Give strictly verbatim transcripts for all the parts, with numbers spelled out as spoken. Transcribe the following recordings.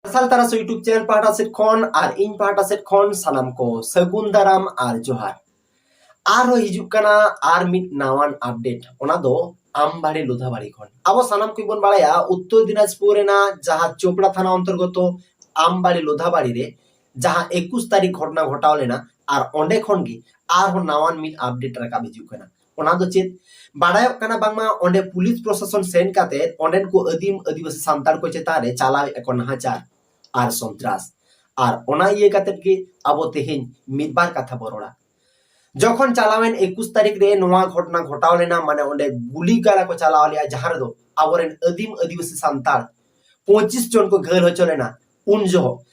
ᱢᱟᱨᱥᱟᱞ ᱛᱟᱨᱟᱥ YouTube channel ᱯᱟᱦᱴᱟ ᱥᱮᱫ ᱠᱷᱚᱱ ᱟᱨ ᱤᱧ ᱯᱟᱦᱴᱟ ᱥᱮᱫ ᱠᱷᱚᱱ ᱥᱟᱱᱟᱢ ᱠᱚ ᱥᱟᱹᱜᱩᱱ ᱫᱟᱨᱟᱢ ᱟᱨ ᱡᱚᱦᱟᱨ᱾ ᱟᱨᱦᱚᱸ ᱦᱤᱡᱩᱜ ᱠᱟᱱᱟ ᱟᱨ ᱢᱤᱫ ᱱᱟᱣᱟᱱ ᱟᱯᱰᱮᱴ, ᱚᱱᱟ ᱫᱚ ᱟᱢᱵᱟᱲᱤ ᱞᱳᱫᱷᱟᱵᱟᱲᱤ ᱠᱷᱚᱱ᱾ ᱟᱵᱚ ᱥᱟᱱᱟᱢ ᱠᱚᱵᱚᱱ ᱵᱟᱲᱟᱭᱟ, ᱩᱛᱛᱚᱨ ᱫᱤᱱᱟᱡᱽᱯᱩᱨ ᱨᱮᱱᱟᱜ ᱡᱟᱦᱟᱸ ᱪᱳᱯᱲᱟ ᱛᱷᱟᱱᱟ ᱚᱱᱛᱚᱨᱜᱚᱛᱚ ᱟᱢᱵᱟᱲᱤ ᱞᱳᱫᱷᱟᱵᱟᱲᱤ ᱨᱮ ᱡᱟᱦᱟᱸ ᱮᱠᱩᱥ ᱛᱟᱹᱨᱤᱠᱷ ᱜᱷᱚᱴᱚᱱᱟ ᱜᱷᱚᱴᱟᱣ ᱞᱮᱱᱟ, ᱟᱨ ᱚᱸᱰᱮ ᱠᱷᱚᱱ ᱜᱮ ᱟᱨᱦᱚᱸ ᱱᱟᱣᱟᱱ ᱢᱤᱫ ᱟᱯᱰᱮᱴ ᱨᱟᱠᱟᱵ ᱦᱤᱡᱩᱜ ᱠᱟᱱᱟ᱾ ᱚᱱᱟ ᱫᱚ ᱪᱮᱫ? ᱵᱟᱲᱟᱭᱚᱜ ᱠᱟᱱᱟ ᱵᱟᱝᱢᱟ ᱚᱸᱰᱮ ᱯᱩᱞᱤᱥ ᱯᱨᱚᱥᱟᱥᱚᱱ ᱥᱮᱱ ᱠᱟᱛᱮ ᱚᱸᱰᱮᱱ ᱠᱚ ᱟᱹᱫᱤᱢ ᱟᱹᱫᱤᱵᱟᱹᱥᱤ ᱥᱟᱱᱛᱟᱲ ᱠᱚ ᱪᱮᱛᱟᱱ ᱨᱮ ᱪᱟᱞᱟᱣᱮᱫ ᱠᱚ ᱱᱟᱦᱟᱪᱟᱨ ᱟᱨ ᱥᱚᱱᱛᱨᱟᱥ᱾ ᱟᱨ ᱚᱱᱟ ᱤᱭᱟᱹ ᱠᱟᱛᱮ ᱜᱮ ᱟᱵᱚ ᱛᱮᱦᱮᱧ ᱢᱤᱫ ᱵᱟᱨ ᱠᱟᱛᱷᱟ ᱵᱚ ᱨᱚᱲᱟ᱾ ᱡᱚᱠᱷᱚᱱ ᱪᱟᱞᱟᱣᱮᱱ ᱮᱠᱩᱥ ᱛᱟᱹᱨᱤᱠᱷ ᱨᱮ ᱱᱚᱣᱟ ᱜᱷᱚᱴᱚᱱᱟ ᱜᱷᱚᱴᱟᱣ ᱞᱮᱱᱟ, ᱢᱟᱱᱮ ᱚᱸᱰᱮ ᱜᱩᱞᱤ ᱜᱟᱞᱟ ᱠᱚ ᱪᱟᱞᱟᱣ ᱞᱮᱜᱼᱟ, ᱡᱟᱦᱟᱸ ᱨᱮᱫᱚ ᱟᱵᱚᱨᱮᱱ ᱟᱹᱫᱤᱢ ᱟᱹᱫᱤᱵᱟᱹᱥᱤ ᱥᱟᱱᱛᱟᱲ ᱯᱚᱸᱪᱤᱥ ᱡᱚᱱ ᱠᱚ ᱜᱷᱟᱹᱞ ᱦᱚᱪᱚ ᱞᱮᱱᱟ᱾ ᱩᱱ ᱡᱚᱦᱚᱜ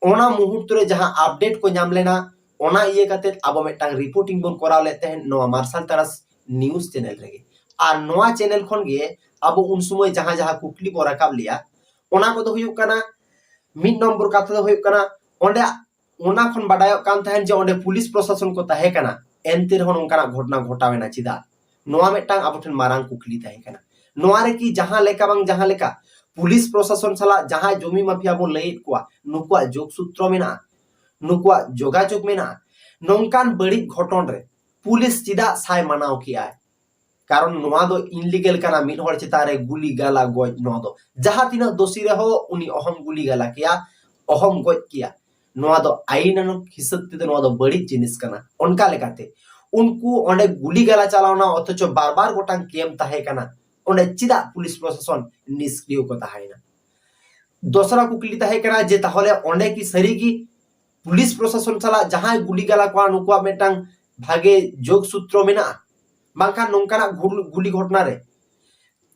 ᱚᱱᱟ ᱢᱩᱦᱩᱨᱛᱚ ᱨᱮ ᱡᱟᱦᱟᱸ ᱟᱯᱰᱮᱴ ᱠᱚ ᱧᱟᱢ ᱞᱮᱱᱟ, ᱚᱱᱟ ᱤᱭᱟᱹ ᱠᱟᱛᱮ ᱟᱵᱚ ᱢᱤᱫᱴᱟᱝ ᱨᱤᱯᱳᱨᱴᱤᱝ ᱵᱚᱱ ᱠᱚᱨᱟᱣ ᱞᱮᱫ ᱛᱟᱦᱮᱸᱫ ᱱᱚᱣᱟ ᱢᱟᱨᱥᱟᱞ ᱛᱟᱨᱟᱥ ᱱᱤᱭᱩᱡᱽ ᱪᱮᱱᱮᱞ ᱨᱮᱜᱮ᱾ ᱟᱨ ᱱᱚᱣᱟ ᱪᱮᱱᱮᱞ ᱠᱷᱚᱱ ᱜᱮ ᱟᱵᱚ ᱩᱱ ᱥᱚᱢᱚᱭ ᱡᱟᱦᱟᱸ ᱡᱟᱦᱟᱸ ᱠᱩᱠᱞᱤ ᱵᱚᱱ ᱨᱟᱠᱟᱵ ᱞᱮᱜᱼᱟ, ᱚᱱᱟ ᱠᱚᱫᱚ ᱦᱩᱭᱩᱜ ᱠᱟᱱᱟ, ᱢᱤᱫ ᱱᱚᱢᱵᱚᱨ ᱠᱟᱛᱷᱟ ᱫᱚ ᱦᱩᱭᱩᱜ ᱠᱟᱱᱟ, ᱚᱸᱰᱮ ᱚᱱᱟ ᱠᱷᱚᱱ ᱵᱟᱰᱟᱭᱚᱜ ᱠᱟᱱ ᱛᱟᱦᱮᱸᱫ ᱡᱮ ᱚᱸᱰᱮ ᱯᱩᱞᱤᱥ ᱯᱨᱚᱥᱟᱥᱚᱱ ᱠᱚ ᱛᱟᱦᱮᱸ ᱠᱟᱱᱟ, ᱮᱱᱛᱮ ᱨᱮᱦᱚᱸ ᱱᱚᱝᱠᱟᱱᱟᱜ ᱜᱷᱚᱴᱚᱱᱟ ᱜᱷᱚᱴᱟᱣ ᱮᱱᱟ ᱪᱮᱫᱟᱜ? ᱱᱚᱣᱟ ᱢᱤᱫᱴᱟᱝ ᱟᱵᱚ ᱴᱷᱮᱱ ᱢᱟᱨᱟᱝ ᱠᱩᱠᱞᱤ ᱛᱟᱦᱮᱸ ᱠᱟᱱᱟ᱾ ᱱᱚᱣᱟ ᱨᱮ ᱠᱤ ᱡᱟᱦᱟᱸ ᱞᱮᱠᱟ ᱵᱟᱝ ᱡᱟᱦᱟᱸ ᱞᱮᱠᱟ ᱯᱩᱞᱤᱥ ᱯᱨᱚᱥᱟᱥᱚᱱ ᱥᱟᱞᱟᱜ ᱡᱟᱦᱟᱸᱭ ᱡᱚᱢᱤ ᱢᱟᱯᱷᱤᱭᱟ ᱵᱚᱱ ᱞᱟᱹᱭᱮᱫ ᱠᱚᱣᱟ, ᱱᱩᱠᱩᱣᱟᱜ ᱡᱳᱜᱽ ᱥᱩᱛᱨᱚ ᱢᱮᱱᱟᱜᱼᱟ, ᱱᱩᱠᱩᱣᱟᱜ ᱡᱳᱜᱟᱡᱳᱜᱽ ᱢᱮᱱᱟᱜᱼᱟ? ᱱᱚᱝᱠᱟᱱ ᱵᱟᱹᱲᱤᱡ ᱜᱷᱚᱴᱚᱱ ᱨᱮ ᱯᱩᱞᱤᱥ ᱪᱮᱫᱟᱜ ᱥᱟᱭ ᱢᱟᱱᱟᱣ ᱠᱮᱜᱼᱟᱭ? ᱠᱟᱨᱚᱱ ᱱᱚᱣᱟ ᱫᱚ ᱤᱱᱞᱤᱜᱟᱞ ᱠᱟᱱᱟ, ᱢᱤᱫ ᱦᱚᱲ ᱪᱮᱛᱟᱱ ᱨᱮ ᱜᱩᱞᱤ ᱜᱟᱞᱟ ᱜᱚᱡ᱾ ᱱᱚᱣᱟ ᱫᱚ ᱡᱟᱦᱟᱸ ᱛᱤᱱᱟᱹᱜ ᱫᱳᱥᱤ ᱨᱮᱦᱚᱸ ᱩᱱᱤ ᱚᱦᱚᱢ ᱜᱩᱞᱤ ᱜᱟᱞᱟ ᱠᱮᱭᱟ, ᱚᱦᱚᱢ ᱜᱚᱡ ᱠᱮᱭᱟ᱾ ᱱᱚᱣᱟ ᱫᱚ ᱟᱭᱤᱱ ᱟᱱᱩᱜ ᱦᱤᱥᱟᱹᱵ ᱛᱮᱫᱚ ᱱᱚᱣᱟ ᱫᱚ ᱵᱟᱹᱲᱤᱡ ᱡᱤᱱᱤᱥ ᱠᱟᱱᱟ᱾ ᱚᱱᱠᱟ ᱞᱮᱠᱟᱛᱮ ᱩᱱᱠᱩ ᱚᱸᱰᱮ ᱜᱩᱞᱤ ᱜᱟᱞᱟ ᱪᱟᱞᱟᱣᱱᱟ, ᱚᱛᱷᱚᱪᱚ ᱵᱟᱨ ᱵᱟᱨ ᱜᱚᱴᱟᱝ ᱠᱮᱢᱯ ᱛᱟᱦᱮᱸ ᱠᱟᱱᱟ, ᱚᱸᱰᱮ ᱪᱮᱫᱟᱜ ᱯᱩᱞᱤᱥ ᱯᱨᱚᱥᱟᱥᱚᱱ ᱱᱤᱥᱠᱨᱤᱭᱚ ᱠᱚ ᱛᱟᱦᱮᱸᱭᱮᱱᱟ? ᱫᱚᱥᱨᱟ ᱠᱩᱠᱞᱤ ᱛᱟᱦᱮᱸ ᱠᱟᱱᱟ ᱡᱮ ᱛᱟᱦᱚᱞᱮ ᱚᱸᱰᱮ ᱠᱤ ᱥᱟᱹᱨᱤᱜᱮ ᱯᱩᱞᱤᱥ ᱯᱨᱚᱥᱟᱥᱚᱱ ᱥᱟᱞᱟᱜ ᱡᱟᱦᱟᱸᱭ ᱜᱩᱞᱤ ᱜᱟᱞᱟ ᱠᱚᱣᱟ, ᱱᱩᱠᱩᱣᱟᱜ ᱢᱤᱫᱴᱟᱝ ᱵᱷᱟᱜᱮ ᱡᱳᱜᱽ ᱥᱩᱛᱨᱚ ᱢᱮᱱᱟᱜᱼᱟ? ᱵᱟᱝᱠᱷᱟᱱ ᱱᱚᱝᱠᱟᱱᱟᱜ ᱜᱩᱞ-, ᱜᱩᱞᱤ ᱜᱷᱚᱴᱚᱱᱟ ᱨᱮ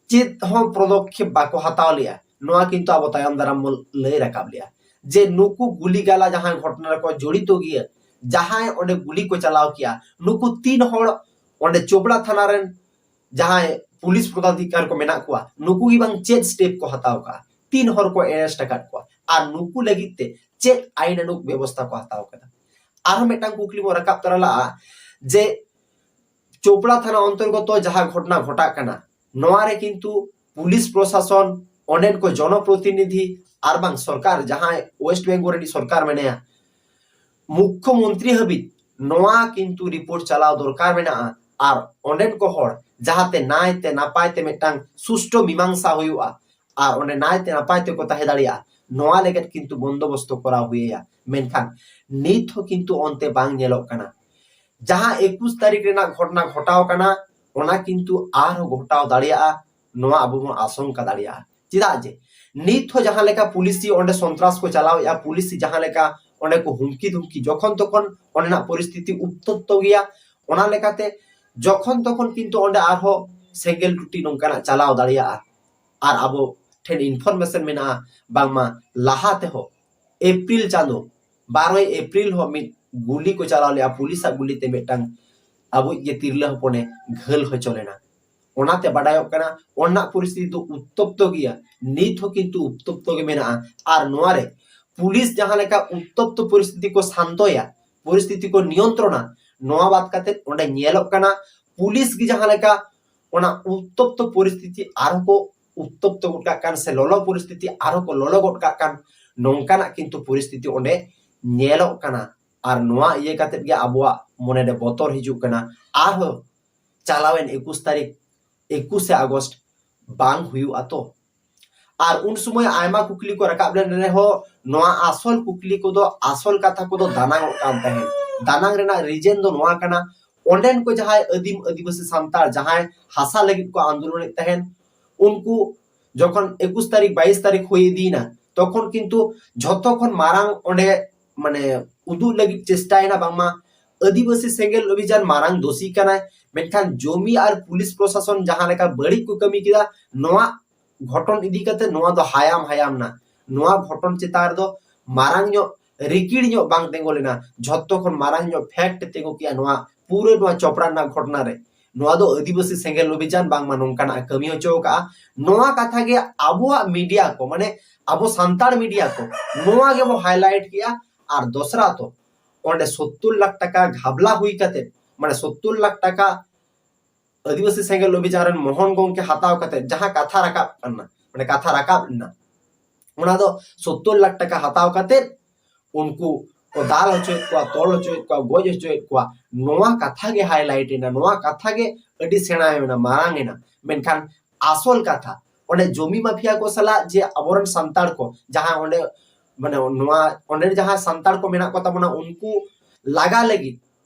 ᱪᱮᱫ ᱦᱚᱸ ᱯᱚᱫᱚᱠᱷᱮᱯ ᱵᱟᱠᱚ ᱦᱟᱛᱟᱣ ᱞᱮᱜᱼᱟ? ᱱᱚᱣᱟ ᱠᱤᱱᱛᱩ ᱟᱵᱚ ᱛᱟᱭᱚᱢ ᱫᱟᱨᱟᱢ ᱵᱚᱱ ᱞᱟᱹᱭ ᱨᱟᱠᱟᱵ ᱞᱮᱜᱼᱟ ᱡᱮ ᱱᱩᱠᱩ ᱜᱩᱞᱤ ᱜᱟᱞᱟ ᱡᱟᱦᱟᱸᱭ ᱜᱷᱚᱴᱚᱱᱟ ᱨᱮᱠᱚ ᱡᱚᱲᱤᱛᱚ ᱜᱮᱭᱟ, ᱡᱟᱦᱟᱸᱭ ᱚᱸᱰᱮ ᱜᱩᱞᱤ ᱠᱚ ᱪᱟᱞᱟᱣ ᱠᱮᱜᱼᱟ, ᱱᱩᱠᱩ ᱛᱤᱱ ᱦᱚᱲ ᱚᱸᱰᱮ ᱪᱳᱯᱲᱟ ᱛᱷᱟᱱᱟ ᱨᱮᱱ ᱡᱟᱦᱟᱸᱭ ᱯᱩᱞᱤᱥ ᱯᱚᱫᱟᱫᱷᱤᱠᱟᱨ ᱠᱚ ᱢᱮᱱᱟᱜ ᱠᱚᱣᱟ, ᱱᱩᱠᱩ ᱜᱮ ᱵᱟᱝ ᱪᱮᱫ ᱥᱴᱮᱯ ᱠᱚ ᱦᱟᱛᱟᱣ ᱠᱟᱜᱼᱟ, ᱛᱤᱱ ᱦᱚᱲ ᱠᱚ ᱮᱨᱮᱥᱴ ᱟᱠᱟᱫ ᱠᱚᱣᱟ, ᱟᱨ ᱱᱩᱠᱩ ᱞᱟᱹᱜᱤᱫ ᱛᱮ ᱪᱮᱫ ᱟᱭᱤᱱ ᱟᱱᱩᱜ ᱵᱮᱵᱚᱥᱛᱷᱟ ᱠᱚ ᱦᱟᱛᱟᱣ ᱠᱟᱫᱟ? ᱟᱨᱦᱚᱸ ᱢᱤᱫᱴᱟᱝ ᱠᱩᱠᱞᱤ ᱵᱚᱱ ᱨᱟᱠᱟᱵ ᱛᱚᱨᱟ ᱞᱟᱜᱼᱟ ᱡᱮ ᱪᱳᱯᱲᱟ ᱛᱷᱟᱱᱟ ᱚᱱᱛᱚᱨᱜᱚᱛᱚ ᱡᱟᱦᱟᱸ ᱜᱷᱚᱴᱚᱱᱟ ᱜᱷᱚᱴᱟᱜ ᱠᱟᱱᱟ, ᱱᱚᱣᱟ ᱨᱮ ᱠᱤᱱᱛᱩ ᱯᱩᱞᱤᱥ ᱯᱨᱚᱥᱟᱥᱚᱱ, ᱚᱸᱰᱮᱱ ᱠᱚ ᱡᱚᱱᱚᱯᱨᱚᱛᱤᱱᱤᱫᱷᱤ, ᱟᱨ ᱵᱟᱝ ᱥᱚᱨᱠᱟᱨ, ᱡᱟᱦᱟᱸᱭ ᱳᱭᱮᱥᱴ ᱵᱮᱝᱜᱚᱞ ᱨᱤᱱᱤᱡ ᱥᱚᱨᱠᱟᱨ ᱢᱮᱱᱟᱭᱟ, ᱢᱩᱠᱠᱷᱚ ᱢᱚᱱᱛᱨᱤ ᱦᱟᱹᱵᱤᱡ ᱱᱚᱣᱟ ᱠᱤᱱᱛᱩ ᱨᱤᱯᱳᱨᱴ ᱪᱟᱞᱟᱣ ᱫᱚᱨᱠᱟᱨ ᱢᱮᱱᱟᱜᱼᱟ᱾ ᱟᱨ ᱚᱸᱰᱮᱱ ᱠᱚ ᱦᱚᱲ ᱡᱟᱦᱟᱸᱛᱮ ᱱᱟᱭᱛᱮ ᱱᱟᱯᱟᱭ ᱛᱮ ᱢᱤᱫᱴᱟᱝ ᱥᱩᱥᱴᱚ ᱢᱤᱢᱟᱝᱥᱟ ᱦᱩᱭᱩᱜᱼᱟ ᱟᱨ ᱚᱸᱰᱮ ᱱᱟᱭᱛᱮ ᱱᱟᱯᱟᱭ ᱛᱮᱠᱚ ᱛᱟᱦᱮᱸ ᱫᱟᱲᱮᱭᱟᱜᱼᱟ, ᱱᱚᱣᱟ ᱞᱟᱹᱜᱤᱫ ᱠᱤᱱᱛᱩ ᱵᱚᱱᱫᱳᱵᱚᱥᱛᱚ ᱠᱚᱨᱟᱣ ᱦᱩᱭ ᱟᱭᱟ᱾ ᱢᱮᱱᱠᱷᱟᱱ ᱱᱤᱛ ᱦᱚᱸ ᱠᱤᱱᱛᱩ ᱚᱱᱛᱮ ᱵᱟᱝ ᱧᱮᱞᱚᱜ ᱠᱟᱱᱟ᱾ ᱡᱟᱦᱟᱸ ᱮᱠᱩᱥ ᱛᱟᱹᱨᱤᱠᱷ ᱨᱮᱱᱟᱜ ᱜᱷᱚᱴᱚᱱᱟ ᱜᱷᱚᱴᱟᱣ ᱠᱟᱱᱟ, ᱚᱱᱟ ᱠᱤᱱᱛᱩ ᱟᱨᱦᱚᱸ ᱜᱷᱚᱴᱟᱣ ᱫᱟᱲᱮᱭᱟᱜᱼᱟ, ᱱᱚᱣᱟ ᱟᱵᱚ ᱵᱚᱱ ᱟᱥᱚᱝᱠᱟ ᱫᱟᱲᱮᱭᱟᱜᱼᱟ᱾ ᱪᱮᱫᱟᱜ ᱡᱮ ᱱᱤᱛ ᱦᱚᱸ ᱡᱟᱦᱟᱸ ᱞᱮᱠᱟ ᱯᱩᱞᱤᱥᱤ ᱚᱸᱰᱮ ᱥᱚᱱᱛᱨᱟᱥ ᱠᱚ ᱪᱟᱞᱟᱣᱮᱫᱼᱟ, ᱯᱩᱞᱤᱥᱤ ᱡᱟᱦᱟᱸ ᱞᱮᱠᱟ ᱚᱸᱰᱮ ᱠᱚ ᱦᱩᱢᱠᱤ ᱫᱷᱩᱢᱠᱤ, ᱡᱚᱠᱷᱚᱱ ᱛᱚᱠᱷᱚᱱ ᱚᱸᱰᱮᱱᱟᱜ ᱯᱚᱨᱤᱥᱛᱷᱤᱛᱤ ᱩᱛᱛᱚᱯᱛᱚ ᱜᱮᱭᱟ᱾ ᱚᱱᱟ ᱞᱮᱠᱟᱛᱮ ᱡᱚᱠᱷᱚᱱ ᱛᱚᱠᱷᱚᱱ ᱠᱤᱱᱛᱩ ᱚᱸᱰᱮ ᱟᱨᱦᱚᱸ ᱥᱮᱸᱜᱮᱞ ᱴᱩᱴᱤ ᱱᱚᱝᱠᱟᱱᱟᱜ ᱪᱟᱞᱟᱣ ᱫᱟᱲᱮᱭᱟᱜᱼᱟ᱾ ᱟᱨ ᱟᱵᱚ ᱴᱷᱮᱱ ᱤᱱᱯᱷᱚᱨᱢᱮᱥᱚᱱ ᱢᱮᱱᱟᱜᱼᱟ, ᱵᱟᱝᱢᱟ ᱞᱟᱦᱟ ᱛᱮᱦᱚᱸ ᱮᱯᱨᱤᱞ ᱪᱟᱸᱫᱚ, ᱵᱟᱨᱚᱭ ᱮᱯᱨᱤᱞ ᱦᱚᱸ ᱢᱤᱫ ᱜᱩᱞᱤ ᱠᱚ ᱪᱟᱞᱟᱣ ᱞᱮᱫᱼᱟ, ᱯᱩᱞᱤᱥᱟᱜ ᱜᱩᱞᱤ ᱛᱮ ᱢᱤᱫᱴᱟᱝ ᱟᱵᱚᱭᱤᱡ ᱜᱮ ᱛᱤᱨᱞᱟᱹ ᱦᱚᱯᱚᱱᱮ ᱜᱷᱟᱹᱞ ᱦᱚᱪᱚ ᱞᱮᱱᱟ᱾ ᱚᱱᱟᱛᱮ ᱵᱟᱰᱟᱭᱚᱜ ᱠᱟᱱᱟ ᱚᱱᱟ ᱯᱚᱨᱤᱥᱛᱷᱤᱛᱤ ᱫᱚ ᱩᱛᱛᱚᱯᱛᱚ ᱜᱮᱭᱟ, ᱱᱤᱛ ᱦᱚᱸ ᱠᱤᱱᱛᱩ ᱩᱛᱛᱚᱯᱛᱚ ᱜᱮ ᱢᱮᱱᱟᱜᱼᱟ᱾ ᱟᱨ ᱱᱚᱣᱟ ᱨᱮ ᱯᱩᱞᱤᱥ ᱡᱟᱦᱟᱸ ᱞᱮᱠᱟ ᱩᱛᱛᱚᱯᱛᱚ ᱯᱚᱨᱤᱥᱛᱷᱤᱛᱤ ᱠᱚ ᱥᱟᱱᱛᱚᱭᱟ, ᱯᱚᱨᱤᱥᱛᱷᱤᱛᱤ ᱠᱚ ᱱᱤᱭᱚᱱᱛᱨᱚᱱᱟ, ᱱᱚᱣᱟ ᱵᱟᱫ ᱠᱟᱛᱮ ᱚᱸᱰᱮ ᱧᱮᱞᱚᱜ ᱠᱟᱱᱟ ᱯᱩᱞᱤᱥ ᱜᱮ ᱡᱟᱦᱟᱸ ᱞᱮᱠᱟ ᱚᱱᱟ ᱩᱛᱛᱚᱯᱛᱚ ᱯᱚᱨᱤᱥᱛᱷᱤᱛᱤ ᱟᱨᱦᱚᱸ ᱠᱚ ᱩᱛᱛᱚᱯᱛᱚ ᱜᱚᱫ ᱠᱟᱜ ᱠᱟᱱ ᱥᱮ ᱞᱚᱞᱚ ᱯᱚᱨᱤᱥᱛᱷᱤᱛᱤ ᱟᱨᱦᱚᱸ ᱠᱚ ᱞᱚᱞᱚ ᱜᱚᱫ ᱠᱟᱜ ᱠᱟᱱ, ᱱᱚᱝᱠᱟᱱᱟᱜ ᱠᱤᱱᱛᱩ ᱯᱚᱨᱤᱥᱛᱷᱤᱛᱤ ᱚᱸᱰᱮ ᱧᱮᱞᱚᱜ ᱠᱟᱱᱟ᱾ ᱟᱨ ᱱᱚᱣᱟ ᱤᱭᱟᱹ ᱠᱟᱛᱮᱫ ᱜᱮ ᱟᱵᱚᱣᱟᱜ ᱢᱚᱱᱮᱨᱮ ᱵᱚᱛᱚᱨ ᱦᱤᱡᱩᱜ ᱠᱟᱱᱟ, ᱟᱨᱦᱚᱸ ᱪᱟᱞᱟᱣᱮᱱ ᱮᱠᱩᱥ ᱛᱟᱹᱨᱤᱠᱷ, ᱮᱠᱩᱥᱮ ᱟᱜᱚᱥᱴ ᱵᱟᱝ ᱦᱩᱭᱩᱜᱼᱟ ᱛᱚ᱾ ᱟᱨ ᱩᱱ ᱥᱚᱢᱚᱭ ᱟᱭᱢᱟ ᱠᱩᱠᱞᱤ ᱠᱚ ᱨᱟᱠᱟᱵ ᱞᱮᱱ ᱨᱮᱦᱚᱸ, ᱱᱚᱣᱟ ᱟᱥᱚᱞ ᱠᱩᱠᱞᱤ ᱠᱚᱫᱚ, ᱟᱥᱚᱞ ᱠᱟᱛᱷᱟ ᱠᱚᱫᱚ ᱫᱟᱱᱟᱝ ᱚᱜ ᱠᱟᱱ ᱛᱟᱦᱮᱸᱫ᱾ ᱫᱟᱱᱟᱝ ᱨᱮᱱᱟᱜ ᱨᱤᱡᱮᱱ ᱫᱚ ᱱᱚᱣᱟ ᱠᱟᱱᱟ, ᱚᱸᱰᱮᱱ ᱠᱚ ᱡᱟᱦᱟᱸᱭ ᱟᱹᱫᱤᱢ ᱟᱹᱫᱤᱵᱟᱹᱥᱤ ᱥᱟᱱᱛᱟᱲ ᱡᱟᱦᱟᱸᱭ ᱦᱟᱥᱟ ᱞᱟᱹᱜᱤᱫ ᱠᱚ ᱟᱱᱫᱳᱞᱚᱱᱮᱫ ᱛᱟᱦᱮᱸᱫ, ᱩᱱᱠᱩ ᱡᱚᱠᱷᱚᱱ ᱮᱠᱩᱥ ᱛᱟᱹᱨᱤᱠᱷ, ᱵᱟᱭᱤᱥ ᱛᱟᱹᱨᱤᱠᱷ ᱦᱩᱭ ᱤᱫᱤᱭᱮᱱᱟ, ᱛᱚᱠᱷᱚᱱ ᱠᱤᱱᱛᱩ ᱡᱷᱚᱛᱚ ᱠᱷᱚᱱ ᱢᱟᱨᱟᱝ ᱚᱸᱰᱮ ᱢᱟᱱᱮ ᱩᱫᱩᱜ ᱞᱟᱹᱜᱤᱫ ᱪᱮᱥᱴᱟᱭᱮᱱᱟ ᱵᱟᱝᱢᱟ ᱟᱹᱫᱤᱵᱟᱹᱥᱤ ᱥᱮᱸᱜᱮᱞ ᱚᱵᱷᱤᱡᱟᱱ ᱢᱟᱨᱟᱝ ᱫᱳᱥᱤ ᱠᱟᱱᱟᱭ, ᱢᱮᱱᱠᱷᱟᱱ ᱡᱚᱢᱤ ᱟᱨ ᱯᱩᱞᱤᱥ ᱯᱨᱚᱥᱟᱥᱚᱱ ᱡᱟᱦᱟᱸ ᱞᱮᱠᱟ ᱵᱟᱹᱲᱤᱡ ᱠᱚ ᱠᱟᱹᱢᱤ ᱠᱮᱫᱟ, ᱱᱚᱣᱟ ᱜᱷᱚᱴᱚᱱ ᱤᱫᱤ ᱠᱟᱛᱮ ᱱᱚᱣᱟ ᱫᱚ ᱦᱟᱭᱟᱢ ᱦᱟᱭᱟᱢ ᱱᱟ᱾ ᱱᱚᱣᱟ ᱜᱷᱚᱴᱚᱱ ᱪᱮᱛᱟᱱ ᱨᱮᱫᱚ ᱢᱟᱨᱟᱝ ᱧᱚᱜ ᱨᱤᱠᱤᱲ ᱧᱚᱜ ᱵᱟᱝ ᱛᱤᱸᱜᱩ ᱞᱮᱱᱟ, ᱡᱷᱚᱛᱚ ᱠᱷᱚᱱ ᱢᱟᱨᱟᱝ ᱧᱚᱜ ᱯᱷᱮᱠᱴ ᱛᱤᱸᱜᱩ ᱠᱮᱜᱼᱟ ᱱᱚᱣᱟ ᱯᱩᱨᱟᱹ ᱱᱚᱣᱟ ᱪᱚᱯᱲᱟ ᱨᱮᱱᱟᱜ ᱜᱷᱚᱴᱚᱱᱟ ᱨᱮ᱾ ᱱᱚᱣᱟ ᱫᱚ ᱟᱹᱫᱤᱵᱟᱹᱥᱤ ᱥᱮᱸᱜᱮᱞ ᱚᱵᱷᱤᱡᱟᱱ ᱵᱟᱝᱢᱟ ᱱᱚᱝᱠᱟᱱᱟᱜ ᱮ ᱠᱟᱹᱢᱤ ᱦᱚᱪᱚ ᱟᱠᱟᱫᱼᱟ᱾ ᱱᱚᱣᱟ ᱠᱟᱛᱷᱟ ᱜᱮ ᱟᱵᱚᱣᱟᱜ ᱢᱤᱰᱤᱭᱟ ᱠᱚ, ᱢᱟᱱᱮ ᱟᱵᱚ ᱥᱟᱱᱛᱟᱲ ᱢᱤᱰᱤᱭᱟ ᱠᱚ, ᱱᱚᱣᱟ ᱜᱮᱵᱚ ᱦᱟᱭᱞᱟᱭᱤᱴ ᱠᱮᱜᱼᱟ᱾ ᱟᱨ ᱫᱚᱥᱨᱟ ᱛᱚ ᱚᱸᱰᱮ ᱥᱚᱛᱛᱚᱨ ᱞᱟᱠᱷ ᱴᱟᱠᱟ ᱜᱷᱟᱵᱞᱟ ᱦᱩᱭ ᱠᱟᱛᱮ, ᱢᱟᱱᱮ ᱥᱚᱛᱛᱚᱨ ᱞᱟᱠᱷ ᱴᱟᱠᱟ ᱟᱹᱫᱤᱵᱟᱹᱥᱤ ᱥᱮᱸᱜᱮᱞ ᱚᱵᱷᱤᱡᱟᱱ ᱨᱮᱱ ᱢᱳᱦᱚᱱ ᱜᱚᱢᱠᱮ ᱦᱟᱛᱟᱣ ᱠᱟᱛᱮ ᱡᱟᱦᱟᱸ ᱠᱟᱛᱷᱟ ᱨᱟᱠᱟᱵ ᱠᱟᱱᱟ, ᱢᱟᱱᱮ ᱠᱟᱛᱷᱟ ᱨᱟᱠᱟᱵ ᱞᱮᱱᱟ, ᱚᱱᱟ ᱫᱚ ᱥᱚᱛᱛᱚᱨ ᱞᱟᱠᱷ ᱴᱟᱠᱟ ᱦᱟᱛᱟᱣ ᱠᱟᱛᱮ ᱩᱱᱠᱩ ᱠᱚ ᱫᱟᱞ ᱦᱚᱪᱚᱭᱮᱫ ᱠᱚᱣᱟ, ᱛᱚᱞ ᱦᱚᱪᱚᱭᱮᱫ ᱠᱚᱣᱟ, ᱜᱚᱡ ᱦᱚᱪᱚᱭᱮᱫ ᱠᱚᱣᱟ᱾ ᱱᱚᱣᱟ ᱠᱟᱛᱷᱟ ᱜᱮ highlight ᱮᱱᱟ, ᱱᱚᱣᱟ ᱠᱟᱛᱷᱟ ᱜᱮ ᱟᱹᱰᱤ ᱥᱮᱬᱟ ᱮᱱᱟ, ᱢᱟᱨᱟᱝ ᱮᱱᱟ᱾ ᱢᱮᱱᱠᱷᱟᱱ ᱟᱥᱚᱞ ᱠᱟᱛᱷᱟ, ᱚᱸᱰᱮ ᱡᱚᱢᱤ ᱢᱟᱯᱷᱤᱭᱟ ᱠᱚ ᱥᱟᱞᱟᱜ ᱡᱮ ᱟᱵᱚᱨᱮᱱ ᱥᱟᱱᱛᱟᱲ ᱠᱚ ᱡᱟᱦᱟᱸ ᱚᱸᱰᱮ, ᱢᱟᱱᱮ, ᱱᱚᱣᱟ ᱚᱸᱰᱮ ᱡᱟᱦᱟᱸ ᱥᱟᱱᱛᱟᱲ ᱠᱚ ᱢᱮᱱᱟᱜ ᱠᱚ ᱛᱟᱵᱚᱱᱟ, ᱩᱱᱠᱩ ᱞᱟᱜᱟ ᱞᱟᱹᱜᱤᱫ,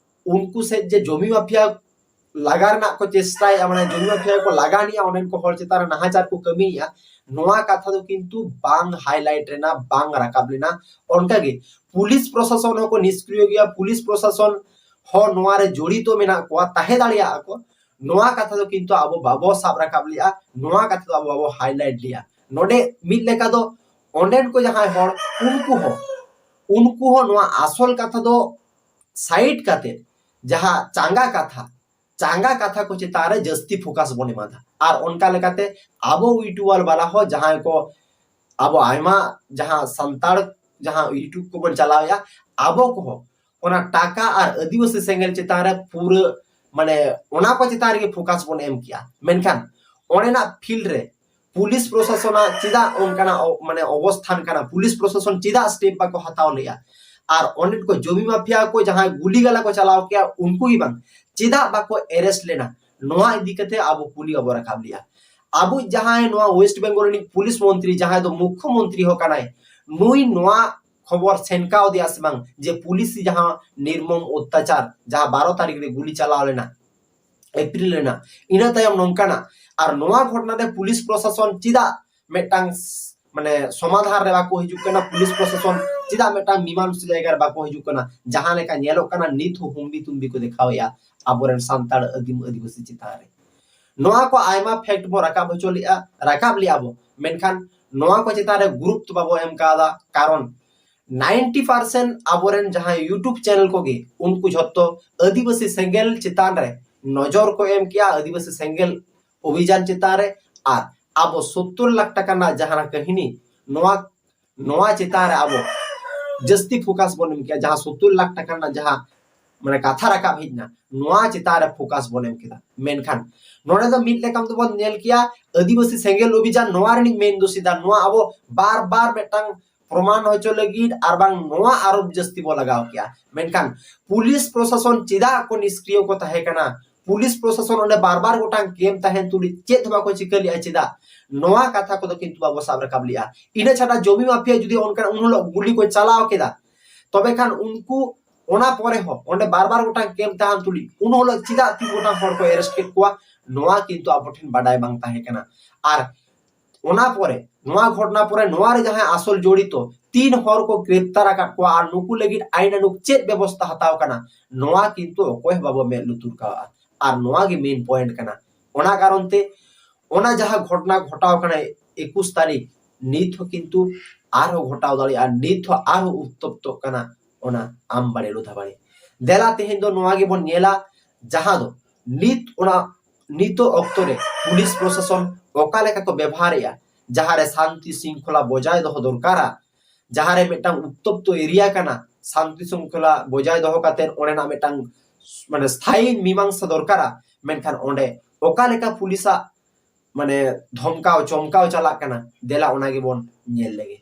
ᱩᱱᱠᱩ ᱥᱮᱫ ᱡᱮ ᱡᱚᱢᱤ ᱢᱟᱯᱷᱤᱭᱟ ᱞᱟᱜᱟ ᱨᱮᱱᱟᱜ ᱠᱚ ᱪᱮᱥᱴᱟᱭᱮᱫᱼᱟ, ᱢᱟᱱᱮ ᱡᱚᱢᱤ ᱢᱟᱯᱷᱤᱭᱟ ᱠᱚ ᱞᱟᱜᱟ ᱟᱱᱤᱡᱼᱟ, ᱚᱸᱰᱮᱱ ᱠᱚ ᱦᱚᱲ ᱪᱮᱛᱟᱱ ᱨᱮ ᱱᱟᱦᱟᱪᱟᱨ ᱠᱚ ᱠᱟᱹᱢᱤᱭᱮᱫᱼᱟ, ᱱᱚᱣᱟ ᱠᱟᱛᱷᱟ ᱫᱚ ᱠᱤᱱᱛᱩ ᱵᱟᱝ highlight ᱞᱮᱱᱟ, ᱵᱟᱝ ᱨᱟᱠᱟᱵ ᱞᱮᱱᱟ᱾ ᱚᱱᱠᱟᱜᱮ ᱯᱩᱞᱤᱥ ᱯᱨᱚᱥᱟᱥᱚᱱ ᱦᱚᱸᱠᱚ ᱱᱤᱥᱠᱨᱤᱭᱚ ᱜᱮᱭᱟ, ᱯᱩᱞᱤᱥ ᱯᱨᱚᱥᱟᱥᱚᱱ ᱦᱚᱸ ᱱᱚᱣᱟ ᱨᱮ ᱡᱚᱲᱤᱛᱚ ᱢᱮᱱᱟᱜ ᱠᱚᱣᱟ, ᱛᱟᱦᱮᱸ ᱫᱟᱲᱮᱭᱟᱜᱼᱟ ᱠᱚ, ᱱᱚᱣᱟ ᱠᱟᱛᱷᱟ ᱫᱚ ᱠᱤᱱᱛᱩ ᱟᱵᱚ ᱵᱟᱵᱚ ᱥᱟᱵ ᱨᱟᱠᱟᱵ ᱞᱮᱜᱼᱟ, ᱱᱚᱣᱟ ᱠᱟᱛᱷᱟ ᱫᱚ ᱟᱵᱚ ᱵᱟᱵᱚ highlight ᱞᱮᱜᱼᱟ᱾ ᱱᱚᱰᱮ ᱢᱤᱫ ᱞᱮᱠᱟ ᱫᱚ ᱚᱸᱰᱮᱱ ᱠᱚ ᱡᱟᱦᱟᱸᱭ ᱦᱚᱲ, ᱩᱱᱠᱩ ᱦᱚᱸ, ᱩᱱᱠᱩ ᱦᱚᱸ ᱱᱚᱣᱟ ᱟᱥᱚᱞ ᱠᱟᱛᱷᱟ ᱫᱚ side ᱠᱟᱛᱮ ᱡᱟᱦᱟᱸ ᱪᱟᱸᱜᱟ ᱠᱟᱛᱷᱟ, ᱪᱟᱸᱜᱟ ᱠᱟᱛᱷᱟ ᱠᱚ ᱪᱮᱛᱟᱱ ᱨᱮ ᱡᱟᱹᱥᱛᱤ focus ᱵᱚᱱ ᱮᱢᱟᱫᱟ᱾ ᱟᱨ ᱚᱱᱠᱟ ᱞᱮᱠᱟᱛᱮ ᱟᱵᱚ YouTuber ᱵᱟᱞᱟ ᱦᱚᱸ ᱡᱟᱦᱟᱸᱭ ᱠᱚ, ᱟᱵᱚ ᱟᱭᱢᱟ ᱡᱟᱦᱟᱸ ᱥᱟᱱᱛᱟᱲ ᱡᱟᱦᱟᱸ YouTube ᱠᱚᱵᱚᱱ ᱪᱟᱞᱟᱣᱮᱫᱼᱟ, ᱟᱵᱚ ᱠᱚᱦᱚᱸ ᱚᱱᱟ ᱴᱟᱠᱟ ᱟᱨ ᱟᱹᱫᱤᱵᱟᱹᱥᱤ ᱥᱮᱸᱜᱮᱞ ᱪᱮᱛᱟᱱ ᱨᱮ ᱯᱩᱨᱟᱹ, ᱢᱟᱱᱮ, ᱚᱱᱟ ᱠᱚ ᱪᱮᱛᱟᱱ ᱨᱮᱜᱮ focus ᱵᱚᱱ ᱮᱢ ᱠᱮᱜᱼᱟ᱾ ᱢᱮᱱᱠᱷᱟᱱ ᱚᱸᱰᱮᱱᱟᱜ field ᱨᱮ ᱯᱩᱞᱤᱥ ᱯᱨᱚᱥᱟᱥᱚᱱᱟᱜ ᱪᱮᱫᱟᱜ ᱚᱱᱠᱟᱱᱟᱜ ᱚ-, ᱢᱟᱱᱮ, ᱚᱵᱚᱥᱛᱷᱟᱱ ᱠᱟᱱᱟ? ᱯᱩᱞᱤᱥ ᱯᱨᱚᱥᱟᱥᱚᱱ ᱪᱮᱫᱟᱜ step ᱵᱟᱠᱚ ᱦᱟᱛᱟᱣ ᱞᱮᱜᱼᱟ? ᱟᱨ ᱚᱸᱰᱮᱱ ᱠᱚ ᱡᱚᱢᱤ ᱢᱟᱯᱷᱤᱭᱟ ᱠᱚ ᱡᱟᱦᱟᱸᱭ ᱜᱩᱞᱤ ᱜᱟᱞᱟ ᱠᱚ ᱪᱟᱞᱟᱣ ᱠᱮᱜᱼᱟ, ᱩᱱᱠᱩ ᱜᱮ ᱵᱟᱝ, ᱪᱮᱫᱟᱜ ᱵᱟᱠᱚ arrest ᱞᱮᱱᱟ? ᱱᱚᱣᱟ ᱤᱫᱤ ᱠᱟᱛᱮ ᱟᱵᱚ ᱠᱩᱞᱤ ᱵᱟᱵᱚ ᱨᱟᱠᱟᱵ ᱞᱮᱜᱼᱟ᱾ ᱟᱵᱚ ᱡᱟᱦᱟᱸᱭ ᱱᱚᱣᱟ West Bengal ᱨᱤᱱᱤᱡ ᱯᱩᱞᱤᱥ ᱢᱚᱱᱛᱨᱤ, ᱡᱟᱦᱟᱸᱭ ᱫᱚ ᱢᱩᱠᱠᱷᱚ ᱢᱚᱱᱛᱨᱤ ᱦᱚᱸ ᱠᱟᱱᱟᱭ, ᱱᱩᱭ ᱱᱚᱣᱟ ᱠᱷᱚᱵᱚᱨ ᱥᱮᱱᱠᱟᱣ ᱫᱮᱭᱟ ᱥᱮ ᱵᱟᱝ ᱡᱮ ᱯᱩᱞᱤᱥ ᱡᱟᱦᱟᱸ ᱱᱤᱨᱢᱚᱢ ᱚᱛᱛᱟᱪᱟᱨ, ᱡᱟᱦᱟᱸ ᱵᱟᱨᱚ ᱛᱟᱹᱨᱤᱠᱷ ᱨᱮ ᱜᱩᱞᱤ ᱪᱟᱞᱟᱣ ᱞᱮᱱᱟ, ᱮᱯᱨᱤᱞ ᱨᱮᱱᱟᱜ, ᱤᱱᱟᱹ ᱛᱟᱭᱚᱢ ᱱᱚᱝᱠᱟᱱᱟᱜ? ᱟᱨ ᱱᱚᱣᱟ ᱜᱷᱚᱴᱚᱱᱟ ᱨᱮ ᱯᱩᱞᱤᱥ ᱯᱨᱚᱥᱟᱥᱚᱱ ᱪᱮᱫᱟᱜ ᱢᱤᱫᱴᱟᱝ ᱥ-, ᱢᱟᱱᱮ, ᱥᱚᱢᱟᱫᱷᱟᱱ ᱨᱮ ᱵᱟᱠᱚ ᱦᱤᱡᱩᱜ ᱠᱟᱱᱟ? ᱯᱩᱞᱤᱥ ᱯᱨᱚᱥᱟᱥᱚᱱ ᱪᱮᱫᱟᱜ ᱢᱤᱫᱴᱟᱝ ᱢᱤᱢᱟᱝᱥᱟ ᱡᱟᱭᱜᱟ ᱨᱮ ᱵᱟᱠᱚ ᱦᱤᱡᱩᱜ ᱠᱟᱱᱟ? ᱡᱟᱦᱟᱸ ᱞᱮᱠᱟ ᱧᱮᱞᱚᱜ ᱠᱟᱱᱟ, ᱱᱤᱛ ᱦᱚᱸ ᱦᱩᱢᱵᱤ ᱛᱩᱢᱵᱤ ᱠᱚ ᱫᱮᱠᱷᱟᱣᱮᱫᱼᱟ ᱟᱵᱚᱨᱮᱱ ᱥᱟᱱᱛᱟᱲ ᱟᱹᱫᱤᱢ ᱟᱹᱫᱤᱵᱟᱹᱥᱤ ᱪᱮᱛᱟᱱ ᱨᱮ᱾ ᱱᱚᱣᱟ ᱠᱚ ᱟᱭᱢᱟ fact ᱵᱚ ᱨᱟᱠᱟᱵ ᱦᱚᱪᱚ ᱞᱮᱜᱼᱟ, ᱨᱟᱠᱟᱵ ᱞᱮᱜᱼᱟ ᱵᱚ, ᱢᱮᱱᱠᱷᱟᱱ ᱱᱚᱣᱟ ᱠᱚ ᱪᱮᱛᱟᱱ ᱨᱮ ᱜᱩᱨᱩᱛᱛᱚ ᱵᱟᱵᱚ ᱮᱢ ᱠᱟᱣᱫᱟ, ᱠᱟᱨᱚᱱ ninety percent ᱟᱵᱚᱨᱮᱱ ᱡᱟᱦᱟᱸᱭ YouTube channel ᱠᱚᱜᱮ, ᱩᱱᱠᱩ ᱡᱷᱚᱛᱚ ᱟᱹᱫᱤᱵᱟᱹᱥᱤ ᱥᱮᱸᱜᱮᱞ ᱪᱮᱛᱟᱱ ᱨᱮ ᱱᱚᱡᱚᱨ ᱠᱚ ᱮᱢ ᱠᱮᱜᱼᱟ, ᱟᱹᱫᱤᱵᱟᱹᱥᱤ ᱥᱮᱸᱜᱮᱞ ᱚᱵᱷᱤᱡᱟᱱ ᱪᱮᱛᱟᱱ ᱨᱮ᱾ ᱟᱨ ᱟᱵᱚ ᱥᱚᱛᱛᱚᱨ ᱞᱟᱠᱷ ᱴᱟᱠᱟ ᱨᱮᱱᱟᱜ ᱡᱟᱦᱟᱸ ᱠᱟᱹᱦᱱᱤ, ᱱᱚᱣᱟ, ᱱᱚᱣᱟ ᱪᱮᱛᱟᱱ ᱨᱮ ᱟᱵᱚ ᱡᱟᱹᱥᱛᱤ focus ᱵᱚᱱ ᱮᱢ ᱠᱮᱜᱼᱟ, ᱡᱟᱦᱟᱸ ᱥᱚᱛᱛᱚᱨ ᱞᱟᱠᱷ ᱴᱟᱠᱟ ᱨᱮᱱᱟᱜ ᱡᱟᱦᱟᱸ ᱢᱟᱱᱮ ᱠᱟᱛᱷᱟ ᱨᱟᱠᱟᱵ ᱦᱮᱡ ᱮᱱᱟ, ᱱᱚᱣᱟ ᱪᱮᱛᱟᱱ ᱨᱮ ᱯᱷᱳᱠᱟᱥ ᱵᱚᱱ ᱮᱢ ᱠᱮᱫᱟ᱾ ᱢᱮᱱᱠᱷᱟᱱ ᱱᱚᱰᱮ ᱫᱚ ᱢᱤᱫ ᱞᱮᱠᱟᱢ ᱛᱮᱵᱚᱱ ᱧᱮᱞ ᱠᱮᱭᱟ, ᱟᱹᱫᱤᱵᱟᱹᱥᱤ ᱥᱮᱸᱜᱮᱞ ᱚᱵᱷᱤᱡᱟᱱ ᱱᱚᱣᱟ ᱨᱤᱱᱤᱡ ᱢᱮᱱ ᱫᱳᱥᱤ ᱫᱚ ᱱᱚᱣᱟ ᱟᱵᱚ ᱵᱟᱨ ᱵᱟᱨ ᱢᱤᱫᱴᱟᱝ ᱯᱨᱚᱢᱟᱱ ᱦᱚᱪᱚ ᱞᱟᱹᱜᱤᱫ ᱟᱨ ᱵᱟᱝ ᱱᱚᱣᱟ ᱟᱨᱳᱯ ᱡᱟᱹᱥᱛᱤ ᱵᱚ ᱞᱟᱜᱟᱣ ᱠᱮᱭᱟ᱾ ᱢᱮᱱᱠᱷᱟᱱ ᱯᱩᱞᱤᱥ ᱯᱨᱚᱥᱟᱥᱚᱱ ᱪᱮᱫᱟᱜ ᱠᱚ ᱱᱤᱥᱠᱨᱤᱭᱚ ᱠᱚ ᱛᱟᱦᱮᱸ ᱠᱟᱱᱟ? ᱯᱩᱞᱤᱥ ᱯᱨᱚᱥᱟᱥᱚᱱ ᱚᱸᱰᱮ ᱵᱟᱨ ᱵᱟᱨ ᱜᱚᱴᱟᱝ ᱠᱮᱢᱯ ᱛᱟᱦᱮᱱ ᱛᱩᱞᱩᱡ ᱪᱮᱫ ᱦᱚᱸ ᱵᱟᱠᱚ ᱪᱤᱠᱟᱹ ᱞᱮᱜᱼᱟ, ᱪᱮᱫᱟᱜ? ᱱᱚᱣᱟ ᱠᱟᱛᱷᱟ ᱠᱚᱫᱚ ᱠᱤᱱᱛᱩ ᱵᱟᱵᱚ ᱥᱟᱵ ᱨᱟᱠᱟᱵ ᱞᱮᱜᱼᱟ᱾ ᱤᱱᱟᱹ ᱪᱷᱟᱰᱟ ᱡᱚᱢᱤ ᱢᱟᱯᱷᱤᱭᱟ ᱡᱩᱫᱤ ᱚᱱᱠᱟᱱ ᱩᱱ ᱦᱤᱞᱳᱜ ᱜᱩᱞᱤ ᱠᱚ ᱪᱟᱞᱟᱣ ᱠᱮᱫᱟ, ᱛᱚᱵᱮ ᱠᱷᱟᱱ ᱩᱱᱠᱩ ᱚᱱᱟ ᱯᱚᱨᱮ ᱦᱚᱸ ᱚᱸᱰᱮ ᱵᱟᱨ ᱵᱟᱨ ᱜᱚᱴᱟᱝ ᱠᱮᱢᱯ ᱛᱟᱦᱮᱱ ᱛᱩᱞᱩᱡ ᱩᱱ ᱦᱤᱞᱳᱜ ᱪᱮᱫᱟᱜ ᱛᱤᱱ ᱜᱚᱴᱟᱝ ᱦᱚᱲ ᱠᱚ ᱮᱨᱮᱥᱴ ᱠᱮᱫ ᱠᱚᱣᱟ, ᱱᱚᱣᱟ ᱠᱤᱱᱛᱩ ᱟᱵᱚ ᱴᱷᱮᱱ ᱵᱟᱰᱟᱭ ᱵᱟᱝ ᱛᱟᱦᱮᱸ ᱠᱟᱱᱟ᱾ ᱟᱨ ᱚᱱᱟ ᱯᱚᱨᱮ, ᱱᱚᱣᱟ ᱜᱷᱚᱴᱚᱱᱟ ᱯᱚᱨᱮ ᱱᱚᱣᱟ ᱨᱮ ᱡᱟᱦᱟᱸᱭ ᱟᱥᱚᱞ ᱡᱚᱲᱤᱛᱚ ᱛᱤᱱ ᱦᱚᱲ ᱠᱚ ᱜᱨᱮᱯᱛᱟᱨ ᱟᱠᱟᱫ ᱠᱚᱣᱟ ᱟᱨ ᱱᱩᱠᱩ ᱞᱟᱹᱜᱤᱫ ᱟᱭᱤᱱᱟᱱᱩᱜ ᱪᱮᱫ ᱵᱮᱵᱚᱥᱛᱟ ᱦᱟᱛᱟᱣ ᱠᱟᱱᱟ, ᱱᱚᱣᱟ ᱠᱤᱱᱛᱩ ᱚᱠᱚᱭ ᱦᱚᱸ ᱵᱟᱵᱚ ᱢᱮᱫ ᱞᱩᱛᱩᱨ ᱠᱟᱣᱟᱜᱼᱟ᱾ ᱟᱨ ᱱᱚᱣᱟ ᱜᱮ ᱢᱮᱱ ᱯᱚᱭᱮᱱᱴ ᱠᱟᱱᱟ᱾ ᱚᱱᱟ ᱠᱟᱨᱚᱱ ᱛᱮ ᱚᱱᱟ ᱡᱟᱦᱟᱸ ᱜᱷᱚᱴᱚᱱᱟ ᱜᱷᱚᱴᱟᱣ ᱠᱟᱱᱟ ᱮᱠᱩᱥ ᱛᱟᱹᱨᱤᱠᱷ, ᱱᱤᱛ ᱦᱚᱸ ᱠᱤᱱᱛᱩ ᱟᱨᱦᱚᱸ ᱜᱷᱚᱴᱟᱣ ᱫᱟᱲᱮᱭᱟᱜᱼᱟ, ᱱᱤᱛ ᱦᱚᱸ ᱟᱨᱦᱚᱸ ᱩᱛᱛᱚᱯᱛᱚᱜ ᱠᱟᱱᱟ ᱚᱱᱟ ᱟᱢᱵᱟᱲᱮ ᱞᱳᱫᱷᱟᱵᱟᱲᱮ᱾ ᱫᱮᱞᱟ ᱛᱮᱦᱮᱧ ᱫᱚ ᱱᱚᱣᱟ ᱜᱮᱵᱚᱱ ᱧᱮᱞᱟ, ᱡᱟᱦᱟᱸ ᱫᱚ ᱱᱤᱛ ᱚᱱᱟ ᱱᱤᱛᱚᱜ ᱚᱠᱛᱚ ᱨᱮ ᱯᱩᱞᱤᱥ ᱯᱨᱚᱥᱟᱥᱚᱱ ᱚᱠᱟ ᱞᱮᱠᱟ ᱠᱚ ᱵᱮᱵᱚᱦᱟᱨᱮᱜᱼᱟ, ᱡᱟᱦᱟᱸ ᱨᱮ ᱥᱟᱱᱛᱤ ᱥᱤᱝᱠᱷᱚᱞᱟ ᱵᱚᱡᱟᱭ ᱫᱚᱦᱚ ᱫᱚᱨᱠᱟᱨᱟ, ᱡᱟᱦᱟᱸ ᱨᱮ ᱢᱤᱫᱴᱟᱝ ᱩᱛᱛᱚᱯᱛᱚ ᱮᱨᱤᱭᱟ ᱠᱟᱱᱟ, ᱥᱟᱱᱛᱤ ᱥᱤᱝᱠᱷᱚᱞᱟ ᱵᱚᱡᱟᱭ ᱫᱚᱦᱚ ᱠᱟᱛᱮ ᱚᱸᱰᱮᱱᱟᱜ ᱢᱤᱫᱴᱟᱝ ᱢᱟᱱᱮ ᱥᱛᱷᱟᱭᱤ ᱢᱤᱢᱟᱝᱥᱟ ᱫᱚᱨᱠᱟᱨᱟ, ᱢᱮᱱᱠᱷᱟᱱ ᱚᱸᱰᱮ ᱚᱠᱟ ᱞᱮᱠᱟ ᱯᱩᱞᱤᱥᱟᱜ ᱢᱟᱱᱮ ᱫᱷᱚᱢᱠᱟᱣ ᱪᱚᱢᱠᱟᱣ ᱪᱟᱞᱟᱜ ᱠᱟᱱᱟ, ᱫᱮᱞᱟ ᱚᱱᱟ ᱜᱮᱵᱚᱱ ᱧᱮᱞ ᱞᱮᱜᱮ᱾